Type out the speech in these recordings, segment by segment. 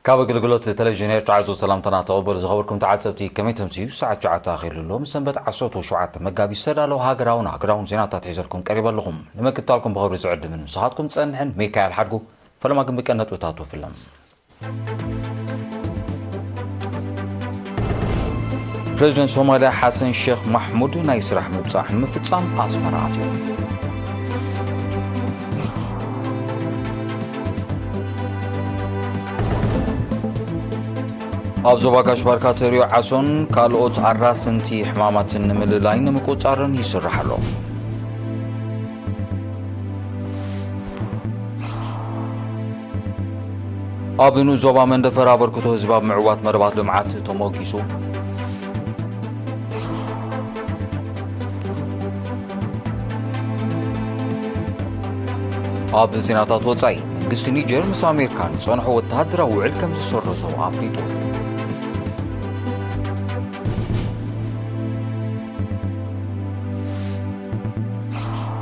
ካብ ኣገልግሎት ቴሌቪዥን ኤርትራ ዕዙዝ ሰላምታና ተቐበሉ። ዝኸበርኩም ተዓዘብቲ፣ ከመይ ተምስዩ? ሰዓት ትሽዓተ ኣኺሉ ኣሎ። ምስ ሰንበት ዓሰርተ ሸውዓተ መጋቢት ዝተዳለዉ ሃገራውን ሃገራውን ዜናታት ሒዘልኩም ቀሪበ ኣለኹም። ንምክትታልኩም ብኽብሪ ዝዕድምን ምሳኻትኩም ዝጸንሕን ሚካኤል ሓድጉ። ፈለማ ግን ብቀንዲ ነጥብታቱ ፍለም። ፕሬዚደንት ሶማልያ ሓሰን ሼኽ ማሕሙድ ናይ ስራሕ ምብጻሕ ንምፍጻም ኣስመራ ኣትዮም። ኣብ ዞባ ጋሽ ባርካ ተሪዮ ዓሶን ካልኦት ኣራስንቲ ሕማማትን ንምልላይን ንምቁጽጻርን ይስራሕ ኣሎ። ኣብ ንኡስ ዞባ መንደፈር ኣበርክቶ ህዝቢ ኣብ ምዕዋት መደባት ልምዓት ተሞጊሱ። ኣብ ዜናታት ወጻኢ፣ መንግስቲ ኒጀር ምስ ኣሜሪካ ንጸንሖ ወተሃደራዊ ውዕል ከም ዝሰረዞ ኣፍሊጡ።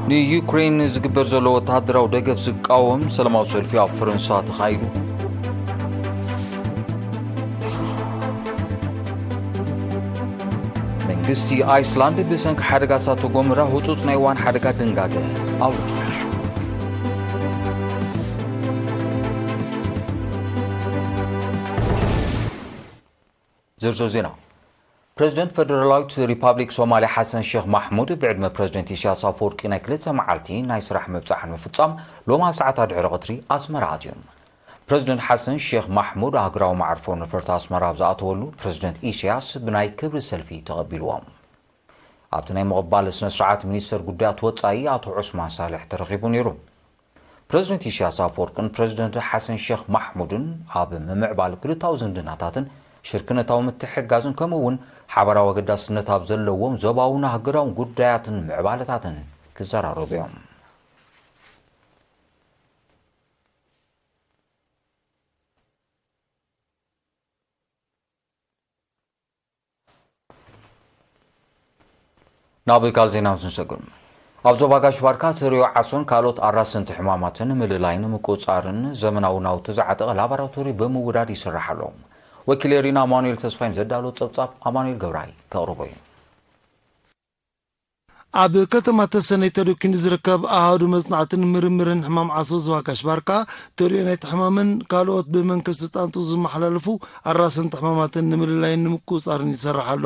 ንዩክሬን ዝግበር ዘሎ ወተሃደራዊ ደገፍ ዝቃወም ሰላማዊ ሰልፊ ኣብ ፈረንሳ ተኻይዱ። መንግስቲ ኣይስላንድ ብሰንኪ ሓደጋ እሳተ ጎመራ ህጹጽ ናይ እዋን ሓደጋ ድንጋገ ኣውጁ። ዝርዝር ዜና። ፕሬዚደንት ፈደራላዊት ሪፓብሊክ ሶማልያ ሓሰን ሼኽ ማሕሙድ ብዕድመ ፕሬዚደንት ኢሳያስ ኣፈወርቂ ናይ ክልተ መዓልቲ ናይ ስራሕ ምብጻሕ ንምፍጻም ሎም ኣብ ሰዓታት ድሕሪ ቀትሪ ኣስመራ ኣትዮም። ፕሬዚደንት ሓሰን ሼኽ ማሕሙድ ሃገራዊ መዓርፎ ነፈርቲ ኣስመራ ኣብ ዝኣተወሉ ፕሬዚደንት ኢሳያስ ብናይ ክብሪ ሰልፊ ተቐቢልዎም። ኣብቲ ናይ ምቕባል ስነ ስርዓት ሚኒስተር ጉዳያት ወጻኢ ኣቶ ዑስማን ሳልሕ ተረኺቡ ነይሩ። ፕሬዚደንት ኢሳያስ ኣፈወርቅን ፕሬዚደንት ሓሰን ሼኽ ማሕሙድን ኣብ ምምዕባል ክልታዊ ዝምድናታትን ሽርክነታዊ ምትሕግጋዝን ከምኡ እውን ሓበራዊ ኣገዳስነት ኣብ ዘለዎም ዞባውን ሃገራውን ጉዳያትን ምዕባለታትን ክዘራረቡ እዮም። ናብ ካልእ ዜና ምስ ንሰግር፣ ኣብ ዞባ ጋሽ ባርካ ተሪዮ ዓሶን ካልኦት ኣራሰንቲ ሕማማትን ንምልላይን ንምቁጽጻርን ዘመናዊ ናውቲ ዝዓጠቐ ላቦራቶሪ ብምውዳድ ይስራሕ ኣሎ። ወኪል ኤሪና ኣማኑኤል ተስፋይን ዘዳሎ ጸብጻብ ኣማኑኤል ገብራይ ከቕርቦ እዩ። ኣብ ከተማ ተሰነይ ተደኪኑ ዝርከብ ኣሃዱ መጽናዕትን ምርምርን ሕማም ዓሶ ዞባ ጋሽ ባርካ፣ ተሪዮ ናይቲ ሕማምን ካልኦት ብመንከስቲ ጣንጡ ዝመሓላለፉ ኣራሰንቲ ሕማማትን ንምልላይን ንምቁጽጻርን ይሰርሕ ኣሎ።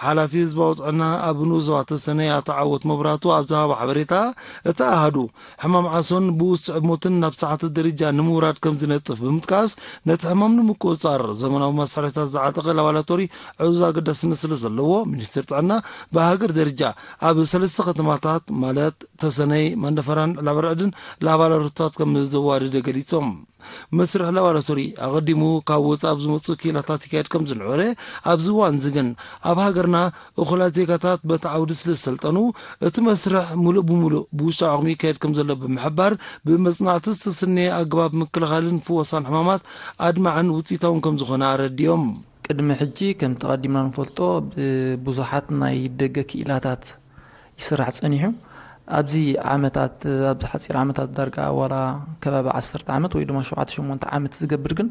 ሓላፊ ህዝባዊ ጥዕና ኣብ ንኡስ ዞባ ተሰነይ ኣቶ ዓወት መብራህቱ ኣብ ዝሃቦ ሓበሬታ፣ እቲ ኣሃዱ ሕማም ዓሶን ብኡ ዝስዕብ ሞትን ናብ ዝሰሓተ ደረጃ ንምውራድ ከም ዝነጥፍ ብምጥቃስ፣ ነቲ ሕማም ንምቁጽጻር ዘመናዊ መሳርሒታት ዝዓጠቐ ላቦራቶሪ ዕዙዝ ኣገዳስነት ስለ ዘለዎ፣ ሚኒስትሪ ጥዕና ብሃገር ደረጃ ኣብ ሰለስተ ከተማታት ማለት ተሰነይ፣ መንደፈራን ላበርዕድን ላባላቶሪታት ከም ዘዋደደ ገሊጾም። መስርሕ ላባላቶሪ ኣቐዲሙ ካብ ወጻኢ ኣብ ዝመጹ ክኢላታት ይካየድ ከም ዝነበረ፣ ኣብዚ እዋን እዚ ግን ኣብ ሃገርና እኹላት ዜጋታት በቲ ዓውዲ ስለ ዝሰልጠኑ፣ እቲ መስርሕ ሙሉእ ብሙሉእ ብውሽጣዊ ዓቕሚ ይካየድ ከም ዘሎ ብምሕባር፣ ብመጽናዕቲ ዝተስነየ ኣገባብ ምክልኻልን ፍወሳን ሕማማት ኣድማዕን ውጽኢታውን ከም ዝኾነ ኣረዲኦም። ቅድሚ ሕጂ ከምቲ ቀዲምና ንፈልጦ ብብዙሓት ናይ ደገ ክኢላታት ይስራሕ ጸኒሑ። ኣብዚ ዓመታት፣ ኣብዚ ሓጺር ዓመታት ዳርጋ ዋላ ከባቢ ዓሰርተ ዓመት ወይ ድማ ሸውዓተ ሸሞንተ ዓመት ዝገብር ግን፣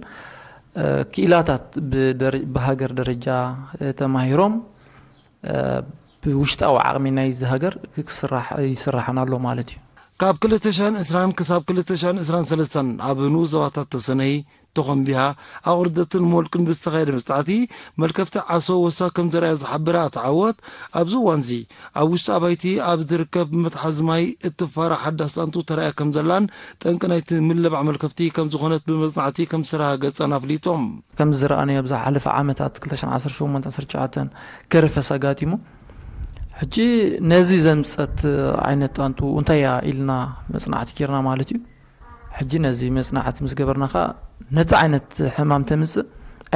እ፣ ክኢላታት ብደረ-፣ ብሃገር ደረጃ፣ እ፣ ተማሂሮም፣ እ፣ ብውሽጣዊ ዓቕሚ ናይዚ ሃገር ክስራሕ፣ ይስራሕን ኣሎ ማለት እዩ። ካብ ክልተ ሽሕን ዕስራን ክሳብ ክልተ ሽሕን ዕስራን ሰለስተን ኣብ ንኡስ ዞባታት ተሰነይ፣ ተኾምቢያ፣ ኣቑርደትን ሞልቅን ብዝተኻየደ መጽናዕቲ፣ መልከፍቲ ዓሶ ወሳ ከም ዘርኣያ ዝሓበረ ኣቶ ዓወት፣ ኣብዚ እዋንዚ ኣብ ውሽጢ ኣባይቲ ኣብ ዝርከብ መትሓዚ ማይ እትፋራ ሓዳስ ጣንጡ ተራእያ ከም ዘላን፣ ጠንቂ ናይቲ ምልባዕ መልከፍቲ ከም ዝኾነት ብመጽናዕቲ ከም ዝተረጋገጸን ኣፍሊጦም። ከም ዝረኣናዮ ኣብ ዝሓለፈ ዓመታት ክልተ ሽሕን ዓሰርተ ሸሞንተን ዓሰርተ ትሽዓተን ከርፈስ ኣጋጢሙ። ሕጂ ነዚ ዘምጸት ዓይነት ጣንጡ እንታይ እያ ኢልና መጽናዕቲ ጌርና ማለት እዩ። ሕጂ ነዚ መጽናዕቲ ምስ ገበርና ኸኣ ነቲ ዓይነት ሕማም ተምጽእ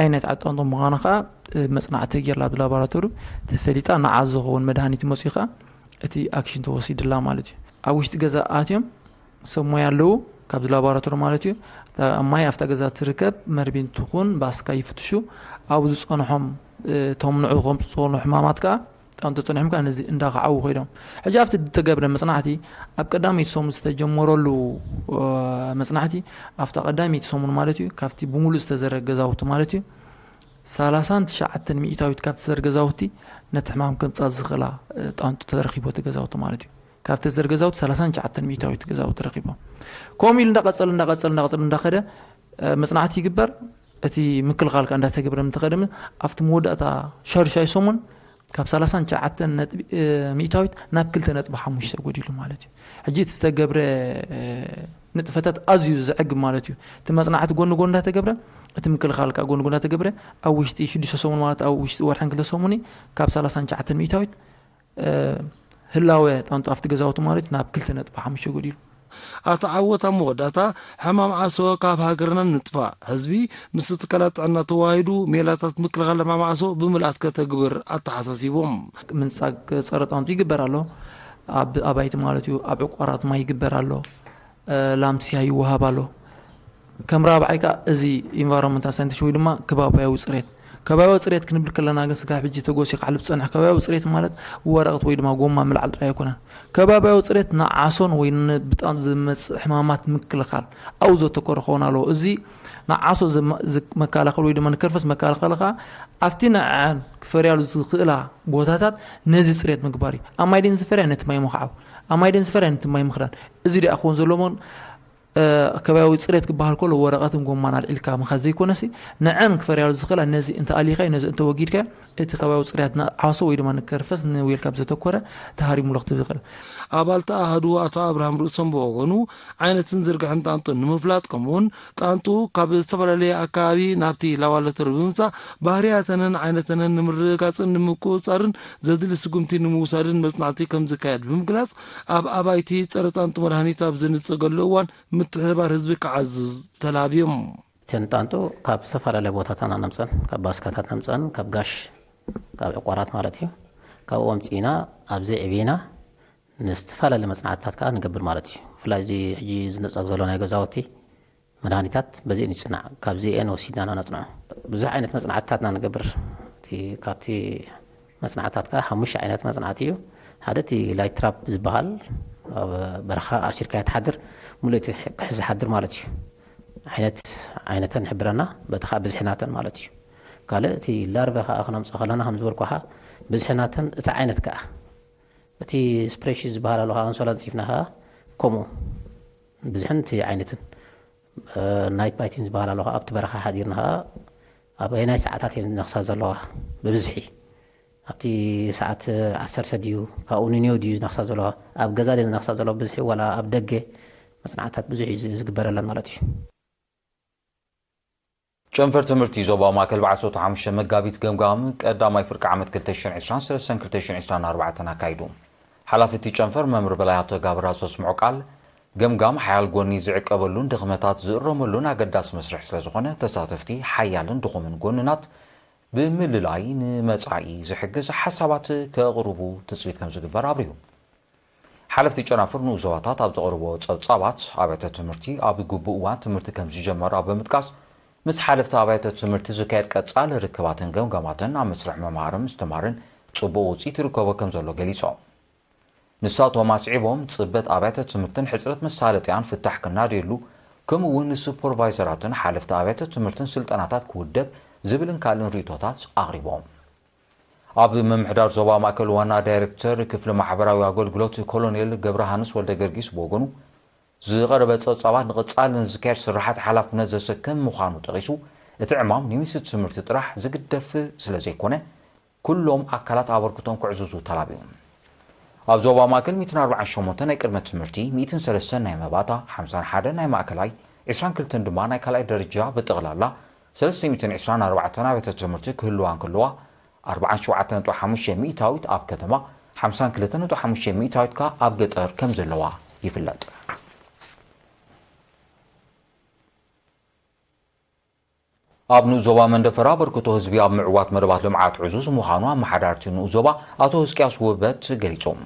ኣይነት ዓጣንጦ ምዃና ኸኣ መጽናዕቲ ተጌርላ ብላቦራቶሪ ተፈሊጣ፣ ንዓ ዝኸውን መድሃኒት መጺኡ ኸኣ እቲ ኣክሽን ተወሲድላ ማለት እዩ። ኣብ ውሽጢ ገዛ ኣትዮም ሰብ ሞያ ኣለዉ ካብዚ ላቦራቶሪ ማለት እዩ። እታ ኣብ ማይ ኣብታ ገዛ ትርከብ መርቢን ትኹን ባስካ ይፍትሹ። ኣብኡ ዝጸንሖም፣ እቶም ንዑ ከምጽኡ ዝኾኑ ሕማማት ከኣ ጣንጡ ጸኒሖም ከኣ ነዚ እንዳኸዓዉ ኮይዶም። ሕጂ ኣብቲ ዝተገብረ መጽናዕቲ፣ ኣብ ቀዳመይቲ ሰሙን ዝተጀመረሉ፣ እ፣ መጽናዕቲ፣ ኣብታ ቀዳመይቲ ሰሙን ማለት እዩ፣ ካብቲ ብምሉእ ዝተዘረ ገዛውቲ ማለት እዩ፣ ሰላሳን ትሽዓተን ሚእታዊት ካብቲ ዝተዘረ ገዛውቲ ነቲ ሕማም ከምጻእ ዝኽእላ፣ እ፣ ጣንጡ ተረኺቡ እቲ ገዛውቲ ማለት እዩ። ካብቲ ዝተዘረ ገዛውቲ ሰላሳን ትሽዓተን ሚእታዊት ገዛውቲ ረኺቦም። ከምኡ ኢሉ እንዳቐጸለ፣ እንዳቐጸለ፣ እንዳቐጸለ እንዳኸደ፣ እ፣ መጽናዕቲ ይግበር። እቲ ምክልኻል ከኣ እንዳተገብረ ምተኸደምን ኣብቲ መወዳእታ ሻዱሻይ ሰሙን ካብ ሰላሳን ትሽዓተን ነጥቢ፣ እ፣ ሚእታዊት ናብ ክልተ ነጥቢ ሓሙሽተ ጎዲሉ ማለት እዩ። ሕጂ እቲ ዝተገብረ፣ እ፣ ንጥፈታት ኣዝዩ ዘዕግብ ማለት እዩ። እቲ መጽናዕቲ ጎኒ ጎኒ እንዳተገብረ፣ እቲ ምክልኻል ከኣ ጎኒ ጎኒ እንዳተገብረ፣ ኣብ ውሽጢ ሽዱሽተ ሰሙን ማለት ኣብ ውሽጢ ወርሕን ክልተ ሰሙን ካብ ሰላሳን ትሽዓተን ሚእታዊት፣ እ፣ ህላወ ጣንጡ ኣብቲ ገዛውቲ ማለት ናብ ክልተ ነጥቢ ሓሙሽተ ጎዲሉ። ኣቶ ዓወት ኣብ መወዳእታ፣ ሕማም ዓሶ ካብ ሃገርና ንምጥፋእ ህዝቢ ምስ ትካላት ጥዕና ተዋሂዱ ሜላታት ምክልኻል ሕማም ዓሶ ብምልኣት ከተግብር ኣተሓሳሲቦም። ምንጻግ ጸረ ጣንጡ ይግበር ኣሎ። ኣብ ኣባይቲ ማለት እዩ፣ ኣብ ዕቋራት ማይ ይግበር ኣሎ። እ፣ ላምስያ ይወሃብ ኣሎ። ከም ራብዓይ ከኣ እዚ ኢንቫይሮንመንታል ሳይንቲስት ወይ ድማ ከባብያዊ ጽሬት። ከባብያዊ ጽሬት ክንብል ከለና ግን ስጋብ ሕጂ ተጎሲኹ ክሓልፍ ዝጸንሐ ከባብያዊ ጽሬት ማለት ወረቐት ወይ ድማ ጎማ ምልዓል ጥራይ ኣይኮነን። ከባብያዊ ጽሬት ንዓሶን ወይ ን-፣ ብጣም ዝመጽእ ሕማማት ምክልኻል ኣብኡ ዘተኮረ ክኸውን ኣለዎ። እዚ ንዓሶ ዝመ-፣ ዝ-፣ መከላኸሊ ወይ ድማ ንከርፈስ መከላኸሊ ከኣ ኣብቲ ንዐን ክፈርያሉ ዝኽእላ ቦታታት ነዚ ጽሬት ምግባር እዩ። ኣብ ማይ ድን ዝፈርያ ነቲ ማይ ምኽዓው፣ ኣብ ማይ ድን ዝፈርያ ነቲ ማይ ምኽዳን። እዚ ደኣ ክኸውን ዘለዎ እ፣ ከባቢያዊ ጽሬት ክበሃል ከሎ ወረቐትን ጎማን ኣልዒልካ ምኻድ ዘይኮነሲ፣ ንዐን ክፈርያሉ ዝኽእላ ነዚ እንተ ኣሊኻዮ፣ ነዚ እንተ ወጊድካዮ፣ እቲ ከባቢያዊ ጽሬት ንዓሶ ወይ ድማ ንከርፈስ ንዌልካፕ ዘተኮረ ተሃሪሙሉ ክትብል ዝኽእል። ኣባልቲ ኣሃዱ ኣቶ ኣብርሃም ርእሶም ብወገኑ፣ ዓይነትን ዝርግሐን ጣንጡ ንምፍላጥ፣ ከምኡውን ጣንጡ ካብ ዝተፈላለየ ኣከባቢ ናብቲ ላባላቶሪ ብምምጻእ ባህርያተንን ዓይነተንን ንምርግጋጽን ንምቁጽጻርን ዘድሊ ስጉምቲ ንምውሳድን መጽናዕቲ ከም ዝካየድ ብምግላጽ፣ ኣብ ኣባይቲ ጸረ ጣንጡ መድሃኒት ኣብ ዝንጸገሉ እዋን ምትሕብባር ህዝቢ ክዓዝዝ ተላብዮም። እተን ጣንጡ ካብ ዝተፈላለያ ቦታታት ነምፀን፣ ካብ ባስካታት ነምፀን፣ ካብ ጋሽ፣ ካብ ዕቋራት ማለት እዩ። ካብኡ ኣምፂእና ኣብዚ ዕብና ንዝተፈላለየ መፅናዕትታት ከዓ ንገብር ማለት እዩ። ብፍላይ እዚ ሕጂ ዝንፀግ ዘሎ ናይ ገዛውቲ መድሃኒታት በዚአን ይፅናዕ፣ ካብዚአን ወሲድና ነፅንዖ። ብዙሕ ዓይነት መፅናዕትታት ኢና ንገብር። እቲ ካብቲ መፅናዕትታት ከዓ ሓሙሽተ ዓይነት መፅናዕቲ እዩ። ሓደ እቲ ላይት ትራፕ ዝበሃል፣ ኣብ በረኻ ኣሲርካዮ ትሓድር፣ ሙሉእ እቲ ክሕዝ ዝሓድር ማለት እዩ። ዓይነት ዓይነተን ይሕብረና፣ በቲ ከዓ ብዝሒ ናተን ማለት እዩ። ካልእ እቲ ላርቨ ከዓ ክነምፅኦ ከለና ከም ዝበልኩኻ ብዝሒ ናተን እቲ ዓይነት ከዓ፣ እቲ ስፕሬሺ ዝበሃል ኣሎ ከዓ ኣንሶላ ኣንፂፍና ከዓ ከምኡ ብዝሕን እቲ ዓይነትን። ናይት ባይቲን ዝበሃል ኣሎ ከዓ ኣብቲ በረኻ ሓዲርና ከዓ ኣብ ኣየናይ ሰዓታት እየን ዝነኽሳ ዘለዋ ብብዝሒ? ኣብቲ ሰዓት ዓሰርተ ድዩ፣ ካብኡ ንንዮ ድዩ ዝነኽሳ ዘለዋ? ኣብ ገዛ ድየን ዝነኽሳ ዘለዋ ብብዝሒ ዋላ ኣብ ደገ? መፅናዕትታት ብዙሕ እዩ ዝግበረለን ማለት እዩ። ጨንፈር ትምህርቲ ዞባ ማእከል ብ ዓሰርተ ሓሙሽተ መጋቢት ገምጋም ቀዳማይ ፍርቂ ዓመት ክልተ ሽሕን ዕስራን ሰለስተን ክልተ ሽሕን ዕስራን ኣርባዕተን ኣካይዱ። ሓላፊ እቲ ጨንፈር መምህር በላይ ሃብተጋብር ኣብ ዘስምዖ ቃል፣ ገምጋም ሓያል ጎኒ ዝዕቀበሉን ድኽመታት ዝእረመሉን ኣገዳሲ መስርሕ ስለ ዝኾነ፣ ተሳተፍቲ ሓያልን ድኹምን ጎንናት ብምልላይ ንመጻኢ ዝሕግዝ ሓሳባት ከቕርቡ ትጽቢት ከም ዝግበር ኣብሪሁ። ሓለፍቲ ጨናፍር ንኡስ ዞባታት ኣብ ዘቕርብዎ ጸብጻባት፣ ኣብያተ ትምህርቲ ኣብ ግቡእ እዋን ትምህርቲ ከም ዝጀመራ ብምጥቃስ፣ ምስ ሓለፍቲ ኣብያተ ትምህርቲ ዝካየድ ቀጻሊ ርክባትን ገምጋማትን ኣብ መስርሕ ምምሃርን ምስትምሃርን ጽቡቕ ውጽኢት ይርከቦ ከም ዘሎ ገሊጾም። ንሳቶም ኣስዒቦም፣ ጽበት ኣብያተ ትምህርትን ሕጽረት መሳለጥያን ፍታሕ ክናደየሉ፣ ከምኡ እውን ንሱፐርቫይዘራትን ሓለፍቲ ኣብያተ ትምህርትን ስልጠናታት ክውደብ ዝብልን ካልእን ርእይቶታት ኣቕሪቦም። ኣብ ምምሕዳር ዞባ ማእከል ዋና ዳይሬክተር ክፍሊ ማሕበራዊ ኣገልግሎት ኮሎኔል ገብረሃንስ ወልደ ገርጊስ ብወገኑ፣ ዝቐረበ ጸብጻባት ንቐጻሊ ንዝካየድ ስራሓት ሓላፍነት ዘሰክም ምዃኑ ጠቒሱ፣ እቲ ዕማም ንሚኒስትሪ ትምህርቲ ጥራሕ ዝግደፍ ስለ ዘይኮነ፣ ኩሎም ኣካላት ኣበርክቶም ክዕዝዙ ተላብዩ። ኣብ ዞባ ማእከል ሚእትን ኣርባዓን ሸሞንተ ናይ ቅድመ ትምህርቲ፣ ሚእትን ሰለስተን ናይ መባእታ፣ ሓምሳን ሓደን ናይ ማእከላይ፣ ዕስራን ክልተን ድማ ናይ ካልኣይ ደረጃ ብጠቕላላ ሰለስተ ሚእትን ዕስራን ኣርባዕተን ኣብያተ ትምህርቲ ክህልዋ እንከለዋ፣ ኣርባዓን ሸውዓተን ነጥቢ ሓሙሽተ ሚእታዊት ኣብ ከተማ፣ ሓምሳን ክልተን ነጥቢ ሓሙሽተ ሚእታዊት ከኣ ኣብ ገጠር ከም ዘለዋ ይፍለጥ። ኣብ ንኡስ ዞባ መንደፈራ ኣበርክቶ ህዝቢ ኣብ ምዕዋት መደባት ልምዓት ዕዙዝ ምዃኑ ኣመሓዳርቲ ንኡስ ዞባ ኣቶ ህዝቅያስ ውበት ገሊጾም።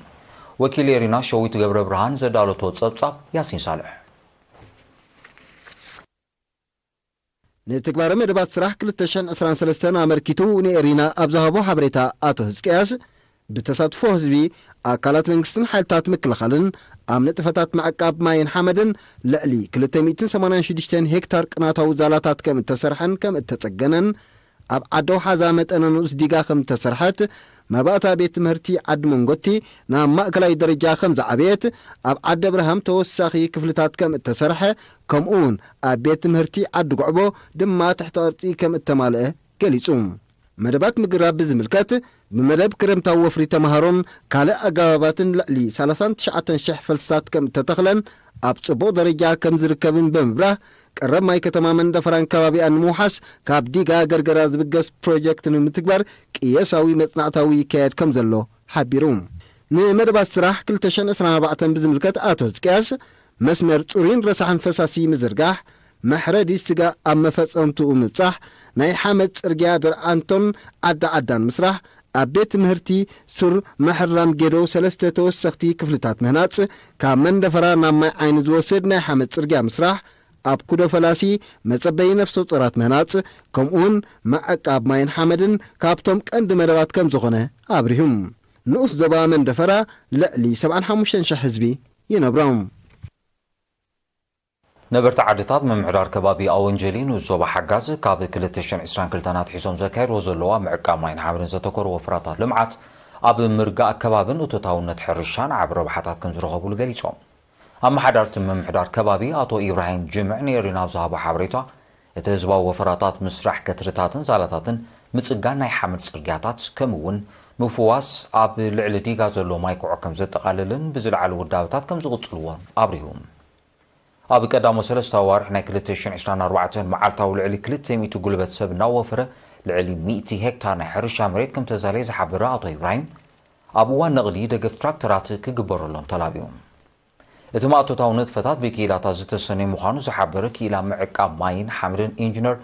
ወኪል ኤሪና ሸዊት ገብረ ብርሃን ዘዳለቶ ጸብጻብ ያሲን ሳልሕ። ንትግባረ መደባት ስራሕ ክልተ ሽሕን ዕስራን ሰለስተን ኣመልኪቱ ንኤሪና ኣብ ዝሃቦ ሓበሬታ ኣቶ ህዝቅያስ፣ ብተሳትፎ ህዝቢ፣ ኣካላት መንግስትን ሓይልታት ምክልኻልን ኣብ ንጥፈታት ምዕቃብ ማይን ሓመድን ልዕሊ ክልተ ሚእትን ሰማንያን ሽዱሽተን ሄክታር ቅናታዊ ዛላታት ከም እተሰርሐን ከም እተጸገነን፣ ኣብ ዓዲ ኣውሓዛ መጠነ ንኡስ ዲጋ ከም እተሰርሐት፣ መባእታ ቤት ትምህርቲ ዓዲ መንጎቲ ናብ ማእከላይ ደረጃ ከም ዝዓበየት፣ ኣብ ዓዲ ኣብርሃም ተወሳኺ ክፍልታት ከም እተሰርሐ፣ ከምኡ እውን ኣብ ቤት ትምህርቲ ዓዲ ጉዕቦ ድማ ትሕተ ቅርጺ ከም እተማልአ ገሊጹ። መደባት ምግራብ ብዝምልከት፣ ብመደብ ክረምታዊ ወፍሪ ተምሃሮን ካልእ ኣገባባትን ልዕሊ ሰላሳን ትሽዓተን ሽሕ ፈልስታት ከም እተተኽለን ኣብ ጽቡቕ ደረጃ ከም ዝርከብን ብምብራህ፣ ቀረብ ማይ ከተማ መንደፈራን ከባቢኣን ንምውሓስ ካብ ዲጋ ገርገራ ዝብገስ ፕሮጀክት ንምትግባር ቅየሳዊ መጽናዕታዊ ይካየድ ከም ዘሎ ሓቢሩ። ንመደባት ስራሕ ክልተ ሽሕን ዕስራን ኣርባዕተን ብዝምልከት ኣቶ ህዝቅያስ፣ መስመር ጽሩይን ረሳሕን ፈሳሲ ምዝርጋሕ፣ መሕረዲ ስጋ ኣብ መፈጸምትኡ ምብጻሕ፣ ናይ ሓመድ ጽርግያ ደርዓንቶን ዓዲ ዓዳን ምስራሕ፣ ኣብ ቤት ትምህርቲ ሱር ምሕራም ጌዶ ሰለስተ ተወሰኽቲ ክፍልታት ምህናጽ፣ ካብ መንደፈራ ናብ ማይ ዓይኒ ዝወስድ ናይ ሓመድ ጽርግያ ምስራሕ፣ ኣብ ኩዶ ፈላሲ መጸበዪ ነፍሰ ጡራት ምህናጽ፣ ከምኡውን ምዕቃብ ማይን ሓመድን ካብቶም ቀንዲ መደባት ከም ዝኾነ ኣብሪሁ። ንኡስ ዞባ መንደፈራ ልዕሊ ሰብዓን ሓሙሽተን ሽሕ ህዝቢ ይነብሮም። ነበርቲ ዓድታት ምምሕዳር ከባቢ ኣወንጀሊ ንኡስ ዞባ ሓጋዝ ካብ ክልተ ሽሕን ዕስራን ክልተን ኣትሒዞም ዘካየድዎ ዘለዋ ምዕቃብ ማይን ሓመድን ዘተኮሩ ወፍራታት ልምዓት ኣብ ምርጋእ ከባብን እቶታውነት ሕርሻን ዓቢ ረብሓታት ከም ዝረኸብሉ ገሊጾም። ኣመሓዳርቲ ምምሕዳር ከባቢ ኣቶ ኢብራሂም ጅምዕ ንኤሪና ኣብ ዝሃቦ ሓበሬታ፣ እቲ ህዝባዊ ወፈራታት ምስራሕ ገትርታትን ዛላታትን ምጽጋን ናይ ሓመድ ጽርግያታት ከምኡ እውን ምፍዋስ ኣብ ልዕሊ ዲጋ ዘሎ ማይ ኩዖ ከም ዘጠቓልልን ብዝለዓሉ ውዳበታት ከም ዝቕጽልዎን ኣብሪሁ። ኣብ ቀዳሞ ሰለስተ ኣዋርሕ ናይ ክልተ ሽሕን ዕስራን ኣርባዕተን መዓልታዊ ልዕሊ ክልተ ሚእቲ ጉልበት ሰብ እናወፈረ ልዕሊ ሚእቲ ሄክታር ናይ ሕርሻ መሬት ከም ተዛለየ ዝሓበረ ኣቶ ኢብራሂም፣ ኣብ እዋን ነቕሊ ደገፍ ትራክተራት ክግበረሎም ተላብዩ። እቲ ማእቶታዊ ንጥፈታት ብክኢላታት ዝተሰነየ ምዃኑ ዝሓበረ ክኢላ ምዕቃብ ማይን ሓመድን ኢንጂነር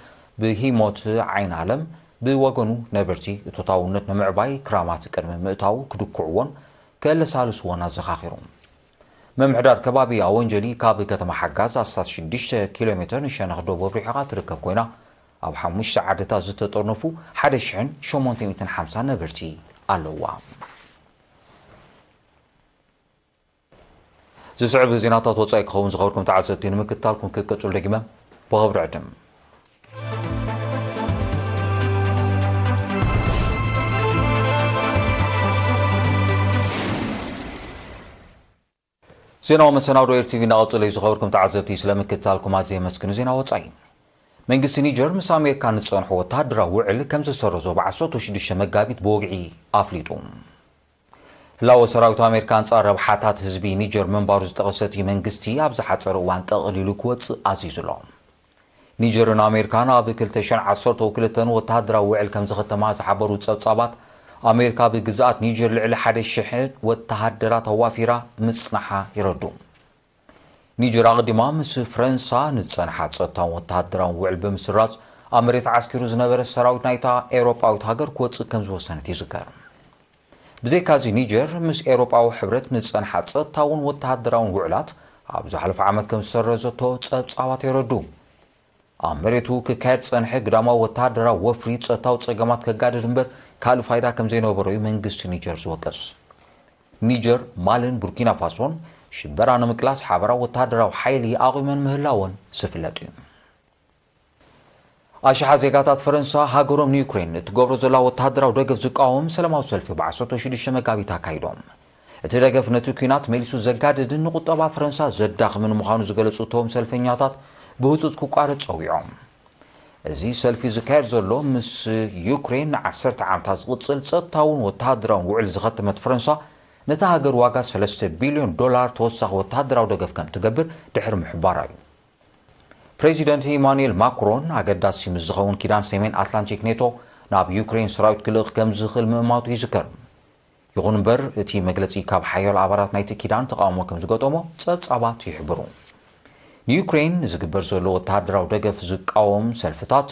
ብሂሞት ዓይን ኣለም ብወገኑ፣ ነበርቲ እቶታውነት ንምዕባይ ክራማት ቅድሚ ምእታው ክድኩዕዎን ከለሳልስዎን ኣዘኻኺሩ። ምምሕዳር ከባቢ ኣወንጀሊ ካብ ከተማ ሓጋዝ ኣስታት ሽዱሽተ ኪሎ ሜትር ንሸነኽ ደቡብ ርሒቓ ትርከብ ኮይና፣ ኣብ ሓሙሽተ ዓድታት ዝተጠርነፉ ሓደ ሽሕን ሸሞንተ ሚእትን ሓምሳን ነበርቲ ኣለዋ። ዝስዕብ ዜናታት ወጻኢ ክኸውን ዝኸበርኩም ተዓዘብቲ ንምክትታልኩም ክቀጽሉ ደጊመ ብኽብሪ ዕድም። ዜናዊ መሰናዶ ኤር ቲ ቪ እናቐጸለ እዩ። ዝኸበርኩም ተዓዘብቲ ስለምክትታልኩም ኣዝየ የመስግን። ዜና ወጻኢ። መንግስቲ ኒጀር ምስ ኣሜሪካ ንዝጸንሖ ወተሃደራዊ ውዕል ከም ዝሰረዞ ብዓሰርተ ሽዱሽተ መጋቢት ብወግዒ ኣፍሊጡ። ህላወ ሰራዊት ኣሜሪካ ኣንጻር ረብሓታት ህዝቢ ኒጀር ምንባሩ ዝጠቐሰ እቲ መንግስቲ፣ ኣብ ዝሓጸረ እዋን ጠቕሊሉ ክወጽእ ኣዚዙ ኣሎ። ኒጀርን ኣሜሪካን ኣብ ክልተ ሽሕን ዓሰርተ ክልተን ወተሃደራዊ ውዕል ከም ዝኸተማ ዝሓበሩ ጸብጻባት፣ ኣሜሪካ ብግዝኣት ኒጀር ልዕሊ ሓደ ሽሕ ወተሃደራት ኣዋፊራ ምጽናሓ የረድኡ። ኒጀር ኣቐዲማ ምስ ፈረንሳ ንዝጸንሓ ጸጥታውን ወተሃደራውን ውዕል ብምስራዝ፣ ኣብ መሬት ዓስኪሩ ዝነበረ ሰራዊት ናይታ ኤውሮጳዊት ሃገር ክወጽእ ከም ዝወሰነት ይዝከር። ብዘይካዚ፣ ኒጀር ምስ ኤውሮጳዊ ሕብረት ንዝጸንሓ ጸጥታውን ወተሃደራውን ውዕላት ኣብ ዝሓለፈ ዓመት ከም ዝሰረዘቶ ጸብጻባት የረድኡ። ኣብ መሬቱ ክካየድ ዝጸንሐ ግዳማዊ ወተሃደራዊ ወፍሪ ጸጥታዊ ጸገማት ከጋድድ እምበር ካልእ ፋይዳ ከም ዘይነበሮ እዩ መንግስቲ ኒጀር ዝወቅስ። ኒጀር፣ ማልን ቡርኪና ፋሶን ሽበራ ንምቅላስ ሓበራዊ ወተሃደራዊ ሓይሊ ኣቑመን ምህላወን ዝፍለጥ እዩ። ኣሽሓት ዜጋታት ፈረንሳ ሃገሮም ንዩክሬን እትገብሮ ዘላ ወተሃደራዊ ደገፍ ዝቃወም ሰላማዊ ሰልፊ ብ ዓሰርተ ሽዱሽተ መጋቢት ኣካይዶም። እቲ ደገፍ ነቲ ኲናት መሊሱ ዘጋድድን ንቁጠባ ፈረንሳ ዘዳኽምን ምዃኑ ዝገለጹ እቶም ሰልፈኛታት፣ ብህጹጽ ክቋረጽ ጸዊዖም። እዚ ሰልፊ ዝካየድ ዘሎ፣ ምስ ዩክሬን ንዓሰርተ ዓመታት ዝቕጽል ጸጥታውን ወተሃደራውን ውዕል ዝኸተመት ፈረንሳ፣ ነታ ሃገር ዋጋ ሰለስተ ቢልዮን ዶላር ተወሳኺ ወተሃደራዊ ደገፍ ከም ትገብር ድሕሪ ምሕባራ እዩ። ፕሬዚደንት ኢማኑኤል ማክሮን፣ ኣገዳሲ ምስ ዝኸውን ኪዳን ሰሜን ኣትላንቲክ ኔቶ ናብ ዩክሬን ሰራዊት ክልእኽ ከም ዝኽእል ምእማቱ ይዝከር። ይኹን እምበር፣ እቲ መግለጺ ካብ ሓያሎ ኣባላት ናይቲ ኪዳን ተቓውሞ ከም ዝገጠሞ ጸብጻባት ይሕብሩ። ንዩክሬን ዝግበር ዘሎ ወተሃደራዊ ደገፍ ዝቃወም ሰልፍታት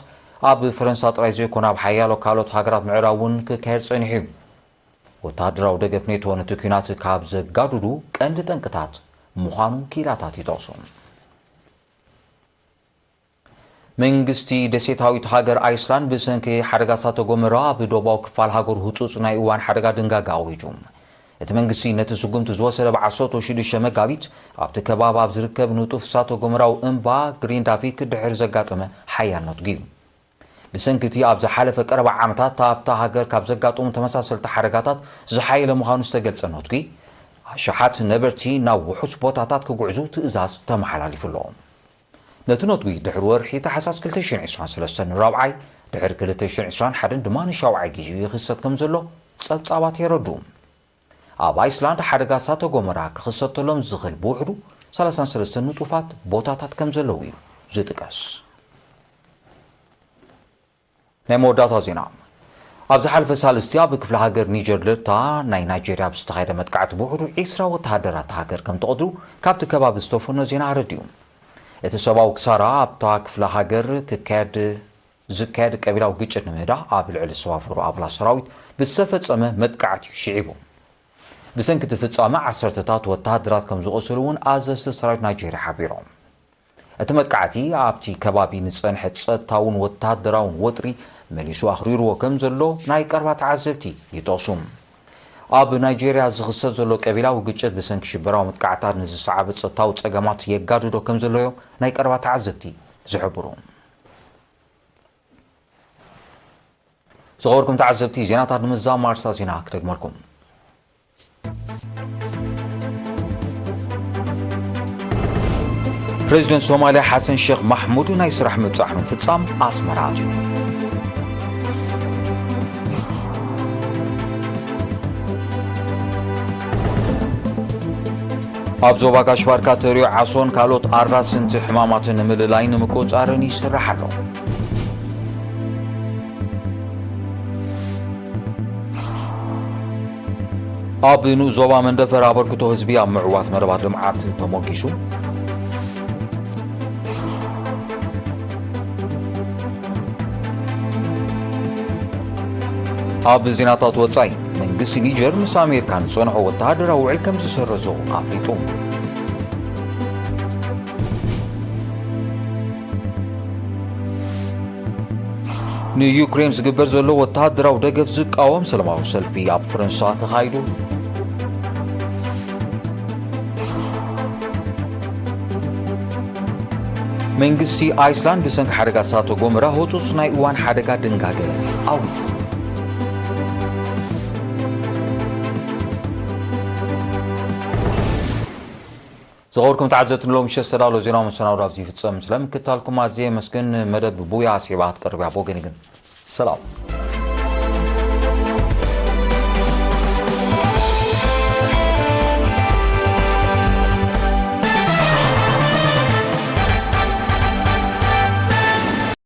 ኣብ ፈረንሳ ጥራይ ዘይኮነ፣ ኣብ ሓያሎ ካልኦት ሃገራት ምዕራብ እውን ክካየድ ጸኒሑ እዩ። ወተሃደራዊ ደገፍ ኔቶ ነቲ ኲናት ካብ ዘጋድዱ ቀንዲ ጠንቅታት ምዃኑ ክኢላታት ይጠቕሱ። መንግስቲ ደሴታዊት ሃገር ኣይስላንድ ብሰንኪ ሓደጋ እሳተ ጎመራ ኣብ ደቡባዊ ክፋል ሃገሩ ህጹጽ ናይ እዋን ሓደጋ ድንጋገ ኣዊጁ። እቲ መንግስቲ ነቲ ስጉምቲ ዝወሰደ ብ ዓሰርተ ሽዱሽተ መጋቢት ኣብቲ ከባቢ ኣብ ዝርከብ ንጡፍ እሳተ ጎመራዊ እምባ ግሪንዳቪክ ድሕሪ ዘጋጠመ ሓያል ነትጉ እዩ። ብሰንኪ እቲ ኣብ ዝሓለፈ ቀረባ ዓመታት ኣብታ ሃገር ካብ ዘጋጠሙ ተመሳሰልቲ ሓደጋታት ዝሓየለ ምዃኑ ዝተገልጸ ነትጉ፣ ኣሽሓት ነበርቲ ናብ ውሑስ ቦታታት ክጉዕዙ ትእዛዝ ተመሓላሊፉ ኣሎ። ነቲ ነትጉ ድሕሪ ወርሒ ታሕሳስ ክልተ ሽሕን ዕስራን ሰለስተን ንራብዓይ፣ ድሕሪ ክልተ ሽሕን ዕስራን ሓደን ድማ ንሻውዓይ ግዜ ይኽሰት ከም ዘሎ ጸብጻባት የረድኡ። ኣብ ኣይስላንድ ሓደጋ እሳተ ጎመራ ክኽሰተሎም ዝኽእል ብውሕዱ ሰላሳን ሰለስተን ንጡፋት ቦታታት ከም ዘለዉ እዩ ዝጥቀስ። ናይ መወዳእታ ዜና። ኣብ ዝሓለፈ ሳልስቲ ኣብ ክፍለ ሃገር ኒጀር ደልታ ናይ ናይጄርያ ብዝተኻየደ መጥቃዕቲ ብውሕዱ ዒስራ ወተሃደራት ሃገር ከም ተቐትሉ ካብቲ ከባቢ ዝተፈኖ ዜና ኣረዲኡ። እቲ ሰብኣዊ ክሳራ ኣብታ ክፍለ ሃገር ክካየድ ዝካየድ ቀቢላዊ ግጭት ንምህዳእ ኣብ ልዕሊ ዝተዋፈሩ ኣባላት ሰራዊት ብዝተፈጸመ መጥቃዕቲ እዩ ሽዒቡ። ብሰንኪ እቲ ፍጻመ ዓሰርተታት ወተሃደራት ከም ዝቖሰሉ እውን ኣዘዝቲ ሰራዊት ናይጄርያ ሓቢሮም። እቲ መጥቃዕቲ ኣብቲ ከባቢ ንጸንሐ ጸጥታውን ወተሃደራውን ወጥሪ መሊሱ ኣኽሪርዎ ከም ዘሎ ናይ ቀረባ ተዓዘብቲ ይጠቕሱ። ኣብ ናይጄርያ ዝኽሰት ዘሎ ቀቢላዊ ግጭት ብሰንኪ ሽበራዊ መጥቃዕታት ንዝሰዓበ ጸጥታዊ ጸገማት የጋድዶ ከም ዘሎ እዮም ናይ ቀረባ ተዓዘብቲ ዝሕብሩ። ዝኸበርኩም ተዓዘብቲ፣ ዜናታት ንምዝዛም ኣርእስታት ዜና ክደግመልኩም። ፕሬዚደንት ሶማልያ ሓሰን ሼክ ማሕሙድ ናይ ስራሕ ምብጻሕ ንምፍጻም ኣስመራ ኣትዩ። ኣብ ዞባ ጋሽ ባርካ ተሪዮ ዓሶን ካልኦት ኣራስንቲ ሕማማትን ንምልላይ ንምቁጽጻርን ይስራሕ ኣሎ። ኣብ ንኡስ ዞባ መንደፈር ኣበርክቶ ህዝቢ ኣብ ምዕዋት መደባት ልምዓት ተሞጊሱ። ኣብ ዜናታት ወጻኢ፣ መንግስቲ ኒጀር ምስ ኣሜሪካ ዝጸንሖ ወተሃደራዊ ውዕል ከም ዝሰረዞ ኣፍሊጡ። ንዩክሬን ዝግበር ዘሎ ወተሃደራዊ ደገፍ ዝቃወም ሰላማዊ ሰልፊ ኣብ ፈረንሳ ተኻይዱ። መንግስቲ ኣይስላንድ ብሰንኪ ሓደጋ እሳተ ጎመራ ህጹጽ ናይ እዋን ሓደጋ ድንጋገ ኣውጁ። ዝኸበርኩም ተዓዘብቲ፣ ንሎሚ ምሸት ዝተዳለወ ዜናዊ መሰናዶ ኣብዚ ይፍጸም። ስለምክትታልኩም ኣዝየ የመስግን። መደብ ቡያ ኣስዒባ ክትቀርብ እያ። ብወገኒ ግን ሰላም።